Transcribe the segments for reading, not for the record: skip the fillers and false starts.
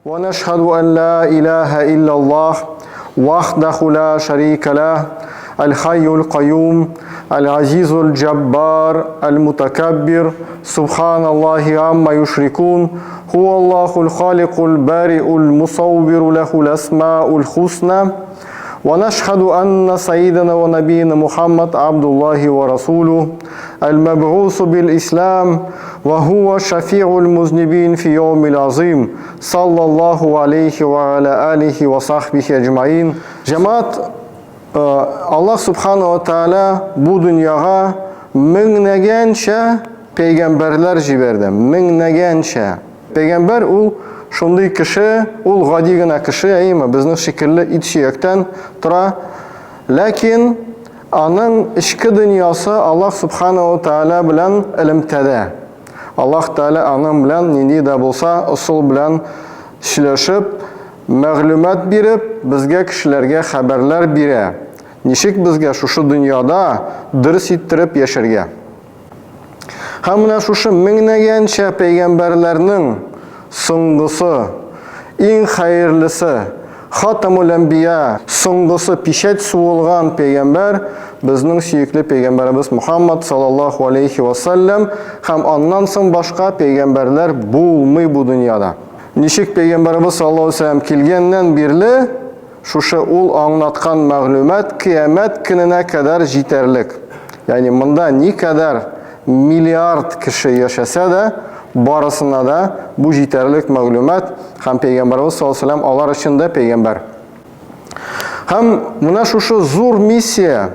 ونشهد أن لا إله إلا الله وحده لا شريك له الحي القيوم العزيز الجبار المتكبر سبحان الله عما يشركون هو الله الخالق البارئ المصور له الأسماء الحسنى ونشهد أن سيدنا ونبينا محمد عبد الله ورسوله المبعوث بالإسلام وهو شفيع المذنبين في يوم العظيم صلى الله عليه وعلى آله وصحبه أجمعين جماعة Аллаһ Субхану ва Тааля бу дөньяга меңнәгәнчә пәйгамбәрләр җибәрде. Меңнәгәнчә. Пәйгамбәр ул шундый кеше, ул гади генә кеше, әйеме, безнең шикелле ит сөяктән тора. Ләкин аның эчке дөньясы Аллаһ Субхану ва Тааля белән элемтәдә. Аллаһ Тәгалә аның белән нинди дә булса ысул белән сөйләшеп, мәгълүмат биреп, безгә кешеләргә хәбәрләр бирә. Ничек безгә шушы дөньяда дөрес иттереп яшәргә? Һәм менә шушы меңнәгәнчә пәйгамбәрләрнең соңгысы, иң хәерлесе, Хатамул әнбия, соңгысы пичәт суылган пәйгамбәр, безнең сөекле пәйгамбәребез Мухаммад саллаллаху алейхи ва саллям һәм аннан соң башка пәйгамбәрләр булмый бу дөньяда. Ничек пәйгамбәребез саллаллаху алейхи ва саллям килгәннән бирле шушы ул аңлаткан мәгълүмат кыямәт көненә кадәр җитәрлек. Ягъни монда никадәр миллиард кеше яшәсә дә, барысына да бу җитәрлек мәгълүмат һәм пәйгамбәребез саллаллаху алейһи ва саллям алар өчен дә пәйгамбәр. Һәм менә шушы зур миссия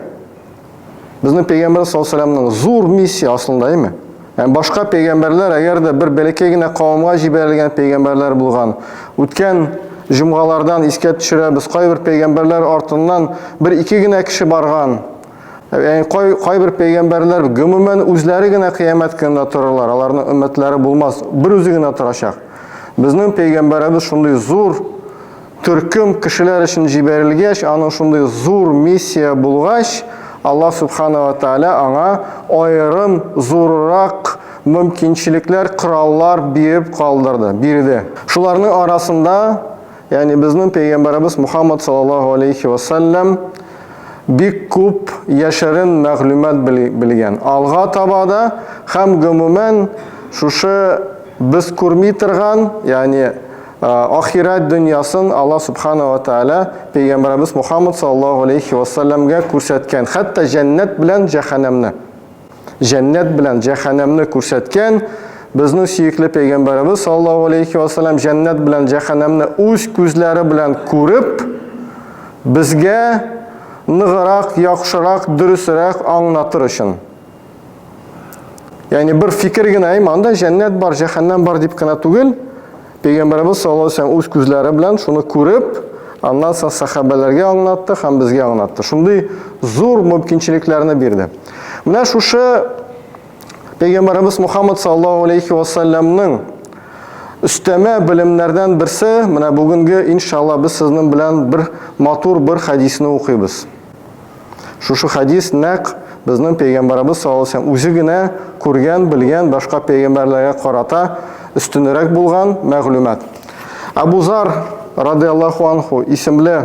безнең пәйгамбәр саллаллаху алейһи ва саллямның зур миссия асылында, әйме? Һәм башка пәйгамбәрләр, әгәр дә бер бәләкәй генә кавымга җибәрелгән пәйгамбәрләр булган, үткән җомгалардан искә төшерәбез, кайбер пәйгамбәрләр артыннан бер ике генә кеше барган. Ягъни кай, кайбер пәйгамбәрләр гомумән үзләре генә кыямәт көнендә торырлар, аларның өммәтләре булмас, бер үзе генә торачак. Безнең пәйгамбәребез шундый зур төркем кешеләр өчен җибәрелгәч, аның шундый зур миссия булгач, Аллаһ Субхана ва Тааля аңа аерым зуррак мөмкинчелекләр, кораллар биреп калдырды, бирде. Шуларның арасында, ягъни безнең пәйгамбәребез Мухаммад саллаллаһу алейхи ва саллям бик күп яшерен мәгълүмат белгән. Алга таба да һәм гомумән шушы без күрми торган, ягъни Ахирәт дөньясын Аллаһ Субхана ва Тааля пәйгамбәребез Мухаммад саллаллаһу алейхи ва саллямга күрсәткән, хәтта җәннәт белән җәһәннәмне. Җәннәт белән җәһәннәмне күрсәткән безнең сөекле пәйгамбәребез саллаллаһу алейхи ва саллям җәннәт белән җәһәннәмне үз күзләре белән күреп, безгә ныграк, яхшырак, дөресрәк аңлатыр өчен. Ягъни бер фикер генә, әйме, анда җәннәт бар, җәһәннәм бар дип кенә түгел, Пәйгамбәребез саллаллаһу алейһи ва үз күзләре белән шуны күреп, аннан соң сәхабәләргә аңлатты һәм безгә аңлатты. Шундый зур мөмкинчелекләрне бирде. Менә шушы Пәйгамбәребез Мухаммад саллаллаһу алейхи ва саллямның өстәмә белемнәрдән берсе, менә бүгенге иншалла без сезнең белән бер матур бер хәдисне укыйбыз. Шушы хәдис нәкъ безнең пәйгамбәребез саллаллаһу алейһи ва үзе генә күргән, белгән башка пәйгамбәрләргә карата өстенрәк булган мәгълүмат. Абу Зар радиаллаху анху исемле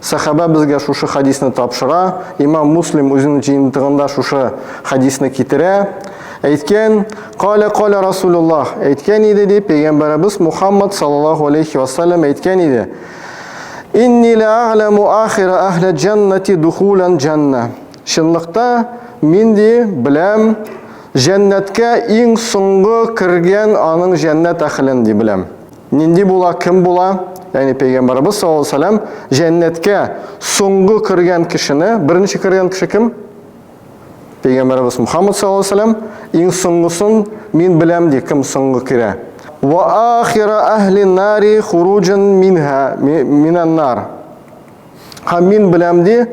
сәхабә безгә шушы хәдисне тапшыра. Имам Муслим үзенең җыентыгында шушы хәдисне китерә. Әйткән, каля каля Расулуллах, әйткән иде ди пәйгамбәребез Мухаммад саллаллаху алейхи ва саллям әйткән иде. Инни ла а'ламу ахира ахля джаннати духулан джанна. Чынлыкта мин ди беләм, җәннәткә иң соңгы кергән аның җәннәт әхелен ди беләм. Нинди була, кем була? Ягъни пәйгамбәребез саллаллаһу алейһи вәсәлләм җәннәткә соңгы кергән кешене, беренче кергән кеше кем? Пәйгамбәребез Мухаммад саллаллаһу алейһи вәсәлләм иң соңгысын мин беләм ди, кем соңгы керә. Ва ахира әһли нари хуруджан минха минан нар. Һәм мин беләм ди,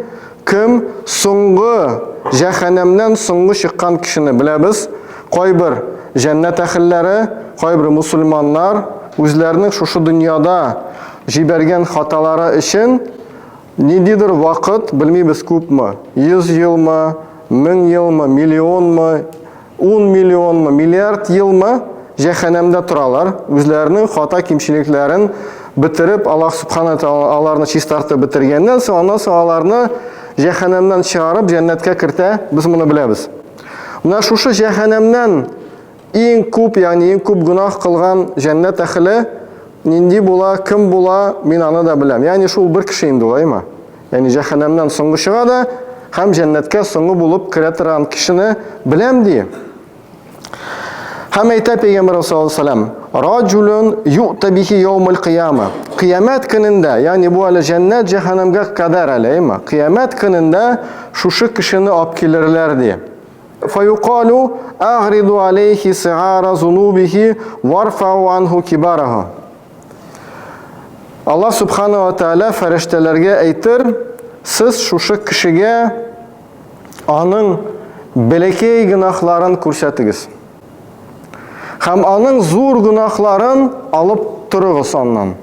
кем соңгы җәһәннәмнән соңгы чыккан кешене беләбез. Кайбер җәннәт әһелләре, кайбер мусульманнар үзләренең шушы дөньяда җибәргән хаталары өчен Ниндидер вакыт, белмибез күпме, 100 елмы, 1000 елмы, миллионмы, 10 миллионмы, миллиард елмы җәһәннәмдә торалар, үзләренең хата кимчелекләрен бетереп, Аллаһ Субхана Тәгалә аларны чистартып бетергәннән соң, аннан соң аларны җәһәннәмнән чыгарып җәннәткә кертә. Без моны беләбез. Менә шушы җәһәннәмнән иң күп, ягъни иң күп гөнаһ кылган җәннәт әһеле нинди була, кем була, мин аны да беләм. Ягъни шул бер кеше инде ул, әйме? Ягъни җәһәннәмнән соңгы чыга да һәм җәннәткә соңгы булып керә торган кешене беләм ди. Һәм әйтә Пәйгамбәр саллаллаһу алейһи вәсәлләм, "Раҗулун ю'та бихи яумал кыяма". Кыямәт көнендә, ягъни бу әле җәннәт җәһәннәмгә кадәр әле, әйме? Кыямәт көнендә шушы кешене алып килерләр ди. Фаюкалу агриду алейхи сигара зунубихи варфау анху кибараху. Аллаһ субхана ва тааля фәрештәләргә әйтер, сез шушы кешегә аның бәләкәй гөнаһларын күрсәтегез. Һәм аның зур гөнаһларын алып торыгыз аннан.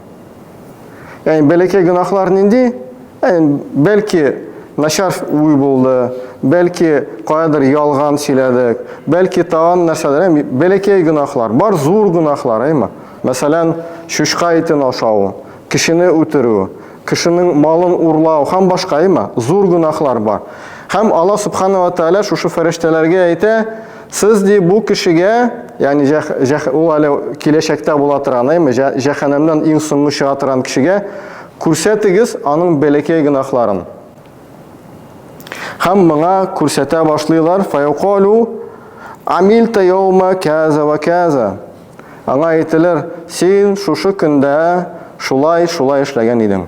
Ягъни бәләкәй гөнаһлар нинди? Ягъни бәлки начар уй булды, бәлки каядыр ялган сөйләдек, бәлки тагын нәрсәдер, ягъни бәләкәй гөнаһлар, бар зур гөнаһлар, әйме? Мәсәлән, чучка итен ашау, кешене үтерү, кешенең малын урлау һәм башка әйме, зур гөнаһлар бар. Һәм Алла субхана ва тааля шушы фәрештәләргә әйтә, сез ди бу кешегә, ягъни ул әле киләчәктә була торган, әйме, җәһәннәмнән иң соңгы чыга торган кешегә күрсәтегез аның бәләкәй гөнаһларын. Һәм моңа күрсәтә башлыйлар, фаяқалу амилта яума каза ва каза. Аңа әйтелер, син шушы көндә шулай, шулай эшләгән идең.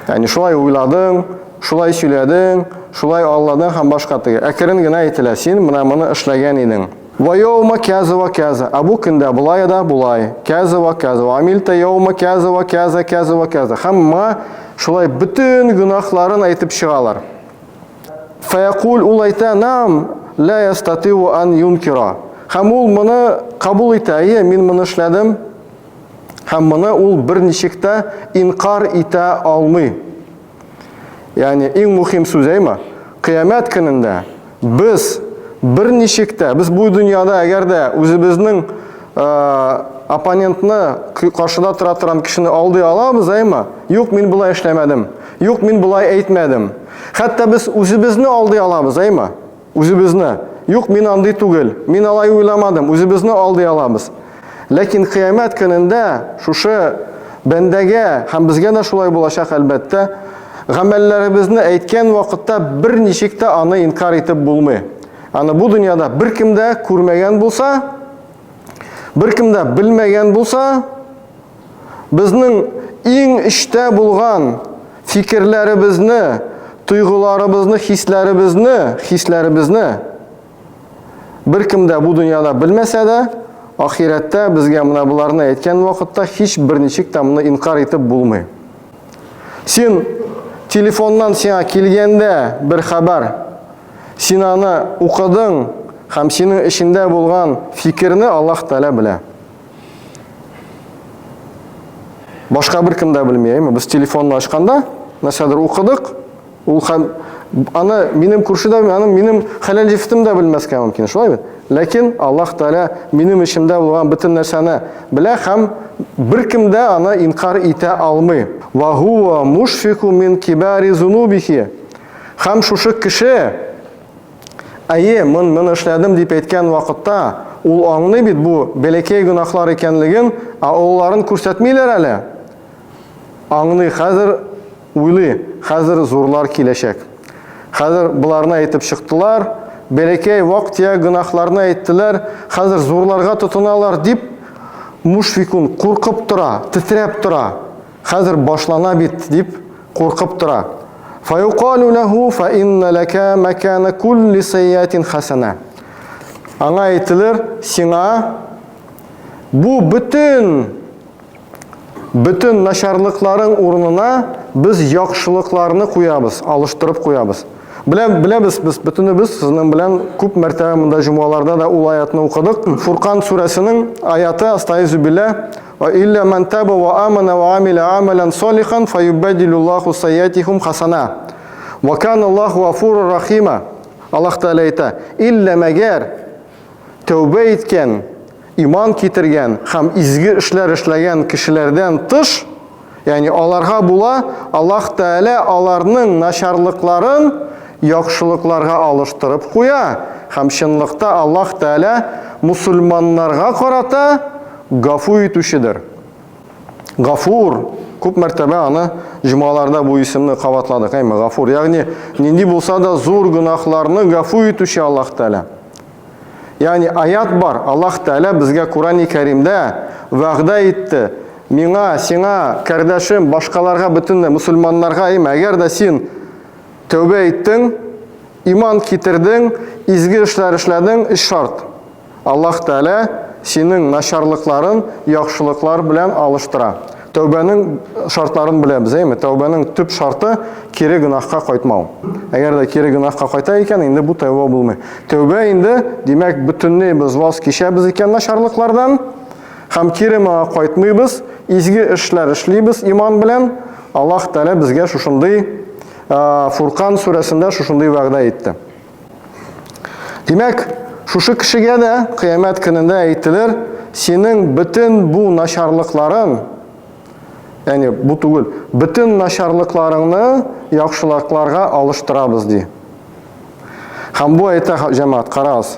Ягъни шулай уйладың, шулай сөйләдең, шулай алладың һәм башка теге. Әкрен генә әйтелә, син менә моны эшләгән идең. Ва яума каза ва каза. Ә бу көндә болай да болай. Каза ва каза. Ва амилта яума каза ва каза, каза ва каза. Һәм моңа шулай бөтен гөнаһларын әйтеп чыгалар. Фәякул ул әйтә, нам ла ястатиу ан юнкира. Һәм ул моны кабул итә, әйе, мин моны эшләдем. Һәм моны ул берничек тә инкар итә алмый. Ягъни иң мөһим сүз әйме? Кыямәт көнендә без берничек тә, без бу дөньяда әгәр дә үзебезнең оппонентны каршыда тора торган кешене алдый алабыз, әйме? Юк, мин болай эшләмәдем. Юк, мин болай әйтмәдем. Хәтта без үзебезне алдый алабыз, әйме? Үзебезне. Юк, мин андый түгел. Мин алай уйламадым. Үзебезне алдый алабыз. Ләкин кыямәт көнендә шушы бәндәгә һәм безгә дә шулай булачак, әлбәттә, гамәлләребезне әйткән вакытта берничек тә аны инкар итеп булмый. Аны бу дөньяда беркем дә күрмәгән булса, беркем дә белмәгән булса, Безнең иң эчтә булган фикерләребезне, тойгыларыбызны, хисләребезне, хисләребезне беркем дә бу дөньяда белмәсә дә, ахирәттә безгә менә боларны әйткән вакытта һич берничек тә моны инкар итеп булмый. Син телефоннан сиңа килгәндә бер хәбәр, син аны укыдың һәм синең эчендә булган фикерне Аллаһ Тәгалә белә. Башка беркем дә белми, әйме? Без телефонны ачканда нәрсәдер укыдык, ул һәм аны минем күрше дә, аны минем хәләл җефетем дә белмәскә мөмкин, шулай бит? Ләкин Аллаһ Тәгалә минем эчемдә булган бөтен нәрсәне белә һәм беркем дә аны инкар итә алмый. Ва хуа мушфику мин кибари зунубихи. Һәм шушы кеше Әйе, мин моны эшләдем дип әйткән вакытта, ул аңлый бит бу бәләкәй гөнаһлар икәнлеген, ә олыларын күрсәтмиләр әле. Аңлый, хәзер уйлый, хәзер зурлар киләчәк. Хәзер боларны әйтеп чыктылар, бәләкәй вак-төяк гөнаһларны әйттеләр, хәзер зурларга тотыналар дип, мушфикун куркып тора, тетрәп тора. Хәзер башлана бит, дип куркып тора. Фаюкалу ләһу фа инна ләкә мәкәнә кулли сайятин хасана. Аңа әйтелер, сиңа бу бөтен бөтен начарлыкларың урынына без яхшылыкларны куябыз, алыштырып куябыз. Белә, беләбез без бөтенебез сезнең белән күп мәртәбә монда җомгаларда да ул аятны укыдык. Фуркан сүрәсенең аяты Астаизу билла Ва илля ман таба ва амана ва амиля амалан салихан фаюбаддилу Аллаху сайятихум хасана. Ва кана Аллаху гафурур рахима. Аллаһ Тәгалә әйтә, илля мәгәр тәүбә иткән, Иман китергән һәм изге эшләр эшләгән кешеләрдән тыш, ягъни аларга була, Аллаһ Тәгалә аларның начарлыкларын яхшылыкларга алыштырып куя һәм чынлыкта Аллаһ Тәгалә мусульманнарга карата гафу итүчедер. Гафур, күп мәртәбә аны җомгаларда бу исемне кабатладык, әйме, Гафур, ягъни нинди булса да зур гөнаһларны гафу итүче Аллаһ Тәгалә. Ягъни аят бар, Аллаһ Тәгалә безгә Курани Кәримдә вәгъдә итте. Миңа, сиңа, кардәшем, башкаларга, бөтен мусульманнарга, әйме, әгәр дә син тәүбә иттең, иман китердең, изге эшләр эшләдең, өч шарт. Аллаһ Тәгалә синең начарлыкларын яхшылыклар белән алыштыра. Тәүбәнең шартларын беләбез, әйме? Тәүбәнең төп шарты кире гөнаһка кайтмау. Әгәр дә кире гөнаһка кайта икән, инде бу тәүбә булмый. Тәүбә инде, димәк, бөтенләй без ваз кичәбез икән начарлыклардан һәм кире моңа кайтмыйбыз, изге эшләр эшлибез иман белән. Аллаһ Тәгалә безгә шушындый Фуркан сүрәсендә шушындый вәгъдә итте. Димәк, шушы кешегә дә кыямәт көнендә әйтелер, синең бөтен бу начарлыкларын, ягъни бу түгел, бөтен начарлыкларыңны яхшылыкларга алыштырабыз ди. Һәм бу әйтә җәмәгать, карагыз.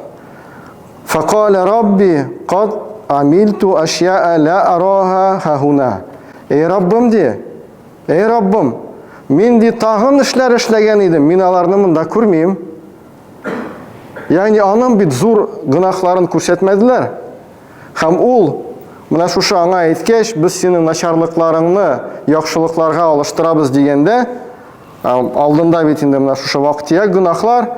Фақала рабби кад амилту ашяа ла араха хахуна. Эй Раббым ди, Эй Раббым, мин ди тагын эшләр эшләгән идем, мин аларны монда күрмим. Ягъни аның бит зур гөнаһларын күрсәтмәделәр. Һәм ул менә шушы аңа әйткәч, без синең начарлыкларыңны яхшылыкларга алыштырабыз дигәндә, алдында бит инде менә шушы вак-төяк гөнаһлар,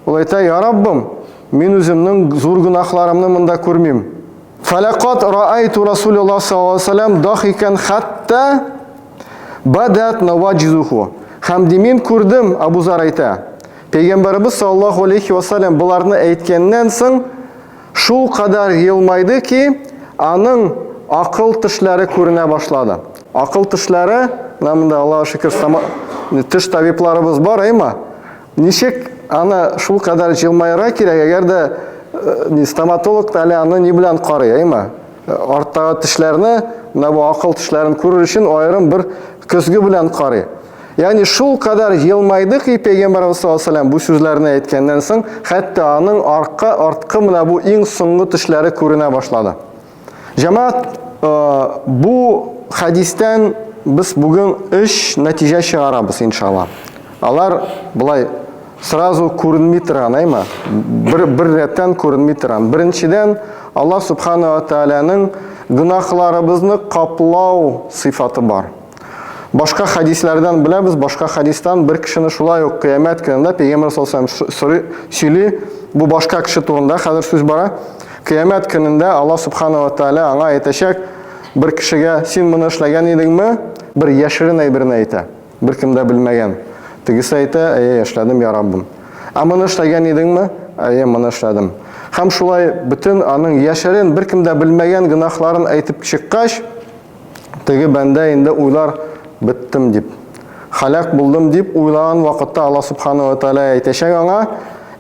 ул әйтә, Я Раббым, мин үземнең зур гөнаһларымны монда күрмим. Фәләкат раайту Расулуллах саллаллаху алейһи вәсәлләм дахикан хатта бадат наваҗизуху. Һәм ди мин күрдем, Абу Зар әйтә. Пәйгамбәребез саллаллаху алейхи вәсәлләм боларны әйткәннән соң шул кадәр елмайды ки, аның акыл тешләре күренә башлады. Акыл тешләре, менә монда Аллаһ шөкер, теш табибларыбыз бар, әйме? Ничек аны шул кадәр җылмаерга кирәк, әгәр дә э, стоматолог әле аны ни белән карый, әйме? Э, арттагы тешләрне, менә бу акыл тешләрен күрер өчен аерым бер көзге белән карый. Ягъни шул кадәр елмайды ки Пәйгамбәрбез саллаллаһу алейһи бу сүзләрне әйткәннән соң, хәтта аның арка арткы менә бу иң соңгы тешләре күренә башлады. Җәмәгать, э, бу хәдистән без бүген өч нәтиҗә чыгарабыз, иншалла. Алар былай сразу күренми торган, әйме? Бер, бер рәттән күренми торган. Беренчедән, Аллаһ Субхану ва Тааляның гөнаһларыбызны каплау сыйфаты бар. Башка хәдисләрдән беләбез, башка хәдистән бер кешене шулай ук кыямәт көнендә Пәйгамбәр саллаллаху алейһи сөйли, бу башка кеше турында хәзер сүз бара. Кыямәт көнендә Аллаһ Субхану ва Тааля аңа әйтәчәк, бер кешегә син моны эшләгән идеңме? Бер яшерен әйберне әйтә. Беркем дә белмәгән. Тегесе әйтә, әйе, эшләдем, я Раббым. Ә моны эшләгән идеңме? Әйе, моны эшләдем. Һәм шулай бөтен аның яшерен, беркем дә белмәгән гөнаһларын әйтеп чыккач, Теге бәндә инде уйлар беттем дип. Халак булдым дип уйлаган вакытта Алла Субхану ва Тааля әйтәчәк аңа,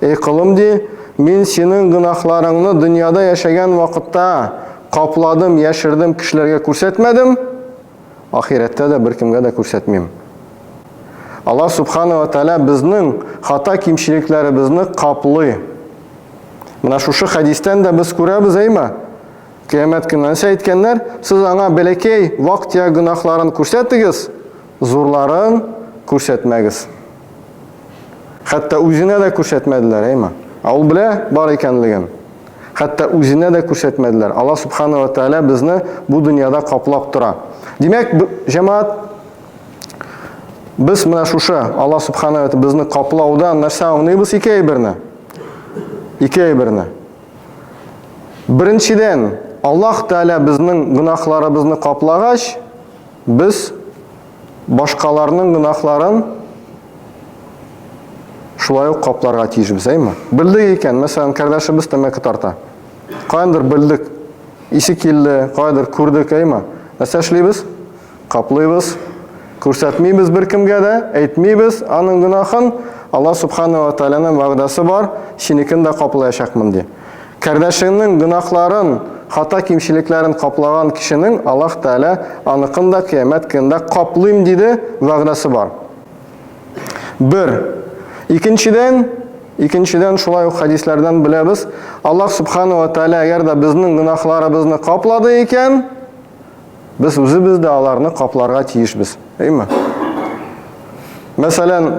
Эй колым ди, мин синең гөнаһларыңны дөньяда яшәгән вакытта капладым, яшердем, кешеләргә күрсәтмәдем, ахирәттә дә беркемгә дә күрсәтмим. Алла Субхану ва Тааля безнең хата кимчелекләребезне каплый. Менә шушы хәдистән дә без күрәбез, әйме? Кыямәт көненә нәрсә әйткәннәр? Сез аңа бәләкәй вак-төяк гөнаһларын күрсәтегез, зурларын күрсәтмәгез. Хәтта үзенә дә күрсәтмәделәр, әйме? Ә ул белә бар икәнлеген. Хәтта үзенә дә күрсәтмәделәр. Алла субхана ва тааля безне бу дөньяда каплап тора. Димәк, җәмәгать без менә шушы Алла субхана ва безне каплаудан нәрсә аңлыйбыз? Ике әйберне. Ике әйберне. Беренчедән, Аллаһ Тәгалә безнең гөнаһларыбызны каплагач, без башкаларның гөнаһларын шулай ук капларга тиешбез, әйме? Белдек икән, мәсәлән, кардәшебез тәмәке тарта. Каяндыр белдек, исе килде, каядыр күрдек, әйме? Нәрсә эшлибез? Каплыйбыз, күрсәтмибез беркемгә дә, әйтмибез аның гөнаһын. Алла субхана ва тааляның вәгъдәсе бар, синекен дә каплаячакмын ди. Кардәшеңнең гөнаһларын хата кимчелекләрен каплаган кешенең Аллаһ Тәгалә аныкын да кыямәт көнендә каплыйм диде, вәгъдәсе бар. Бер. Икенчедән, икенчедән шулай ук хәдисләрдән беләбез, Аллаһ Субхану ва Тәгалә әгәр дә безнең гөнаһларыбызны каплады икән, без үзебез дә аларны капларга тиешбез. Әйме? Мәсәлән,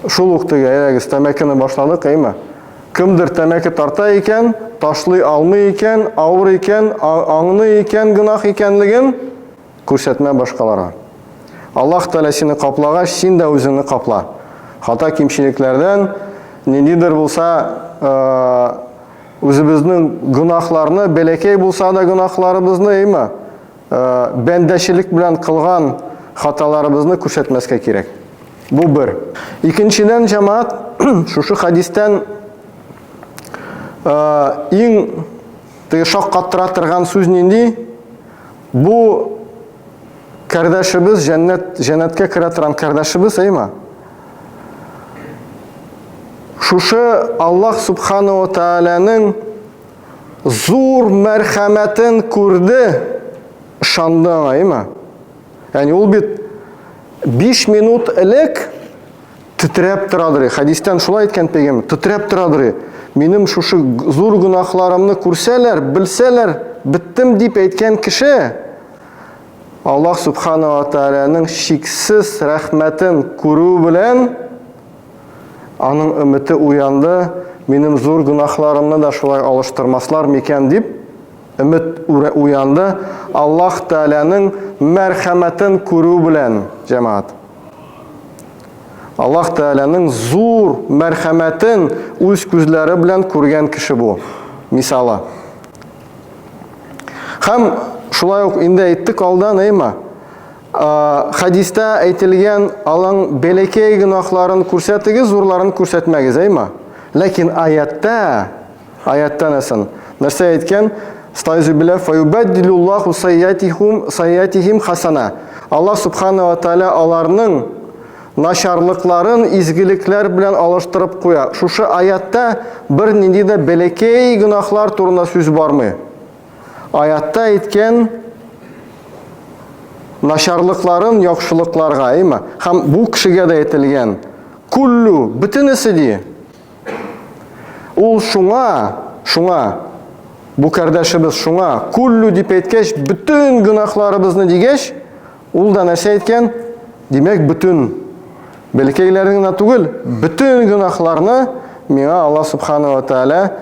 шул ук теге, әйдәгез, тәмәкене башладык, әйме? Кемдер тәмәке тарта икән, ташлый алмый икән, авыр икән, аңлый икән гөнаһ икәнлеген, күрсәтмә башкаларга. Аллаһ Тәгалә сине каплагач, син дә үзеңне капла. Хата кимчелекләрдән ниндидер булса, үзебезнең гөнаһларны, бәләкәй булса да гөнаһларыбызны, әйме, бәндәчелек белән кылган хаталарыбызны күрсәтмәскә кирәк. Бу бер. Икенчедән, җәмәгать, шушы хәдистән иң теге шаккаттыра торган сүз нинди? Бу кардәшебез җәннәт җәннәткә керә торган кардәшебез, әйме? Шушы Аллаһ субхану ва тааляның зур мәрхәмәтен күрде, ышанды аңа, әйме? Ягъни ул бит 5 минут элек тетрәп торадыр. Хәдистән шулай әйткән пәйгамбәр, тетрәп торадыр. Минем шушы зур гөнаһларымны күрсәләр, белсәләр, беттем дип әйткән кеше Аллаһ субхана ва тааляның чиксез рәхмәтен күрү белән аның өмете уянды, минем зур гөнаһларымны да шулай алыштырмаслар микән дип өмет уянды. Аллаһ Тәгаләнең мәрхәмәтен күрү белән, җәмәгать. Аллаһ Тәгаләнең зур мәрхәмәтен үз күзләре белән күргән кеше бу. Мисалы. Һәм шулай ук инде әйттек алдан, әйме? Хәдистә әйтелгән алың бәләкәй гөнаһларын күрсәтегез, зурларын күрсәтмәгез, әйме? Ләкин аятта, аятта нәрсә? Нәрсә әйткән? Стайзу билла фаюбаддилуллаху сайятихум сайятихим хасана. Аллаһ субхана ва тааля аларның начарлыкларын изгелекләр белән алыштырып куя. Шушы аятта бер нинди дә бәләкәй гөнаһлар турында сүз бармый. Аятта әйткән начарлыкларын яхшылыкларга, әйме? Һәм бу кешегә дә әйтелгән. Куллю, бөтенесе ди. Ул шуңа, шуңа, бу кардәшебез шуңа, куллю дип әйткәч, бөтен гөнаһларыбызны дигәч, ул да нәрсә әйткән? Димәк, бөтен бәләкәйләрен генә түгел, бөтен гөнаһларны миңа Алла субхана ва тааля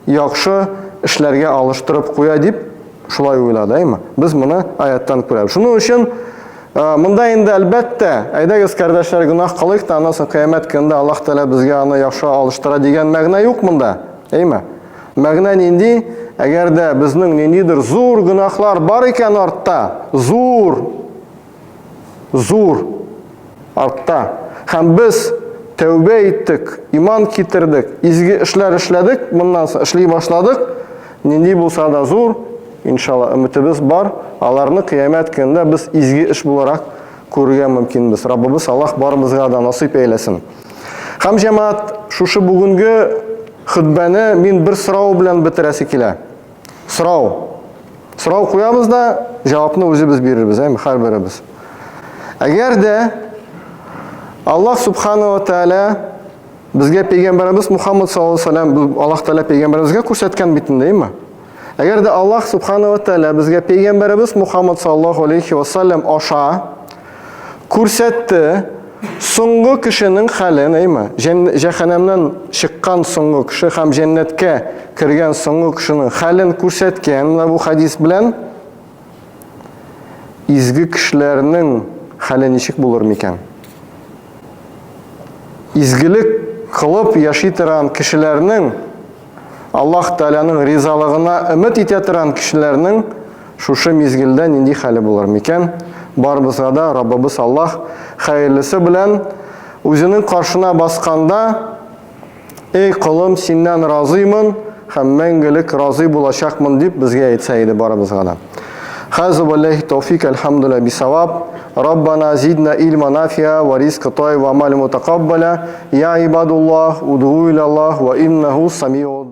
яхшы эшләргә алыштырып куя дип шулай уйлады, әйме? Без моны аяттан күрәбез. Шуның өчен монда инде әлбәттә, әйдәгез, кардәшләр, гөнаһ кылыйк та, аннан соң кыямәт көнендә Аллаһ Тәгалә безгә аны яхшы алыштыра дигән мәгънә юк монда. Әйме? Мәгънә нинди? Әгәр дә безнең ниндидер зур гөнаһлар бар икән артта, зур, зур артта. Һәм без тәүбә иттек, иман китердек, изге эшләр эшләдек, моннан соң эшли башладык, нинди булса да зур, иншалла, өметебез бар, аларны кыямәт көнендә без изге эш буларак күрергә мөмкинбез. Раббыбыз Аллаһ барыбызга да насыйп әйләсен. Һәм җәмәгать, шушы бүгенге хөтбәне мин бер сорау белән бетерәсе килә. Сорау. Сорау куябыз да, җавапны үзебез бирербез, әйме, һәрберебез. Әгәр дә Аллаһ субхана ва тааля безгә пәйгамбәребез Мухаммад саллаллаһу алейһи ва сәлләм, Аллаһ тааля пәйгамбәребезгә күрсәткән бит инде, әйме? Әгәр дә Аллаһ субхана ва тааля безгә пәйгамбәребез Мухаммад саллаллаһу алейхи ва сәлләм аша күрсәтте соңгы кешенең хәлен, әйме? Җәһәннәмнән чыккан соңгы кеше һәм җәннәткә кергән соңгы кешенең хәлен күрсәткән менә бу хадис белән изге кешеләрнең хәле ничек булыр микән? Изгелек кылып яши торган кешеләрнең Аллаһ Тәгаләнең ризалыгына өмет итә торган кешеләрнең шушы мизгелдә нинди хәле булыр микән? Барыбызга да Раббыбыз Аллаһ хәерлесе белән үзенең каршына басканда, Эй колым, синнән разыймын һәм мәңгелек разый булачакмын дип безгә әйтсә иде барыбызга да. Хәзу валлахи тауфик, әлхәмдүлилләһ бисаваб. Раббана зидна илма нафиа ва ризка тайба амаль мутакаббаля. Я ибадуллах, удуу илаллах ва иннаху самиу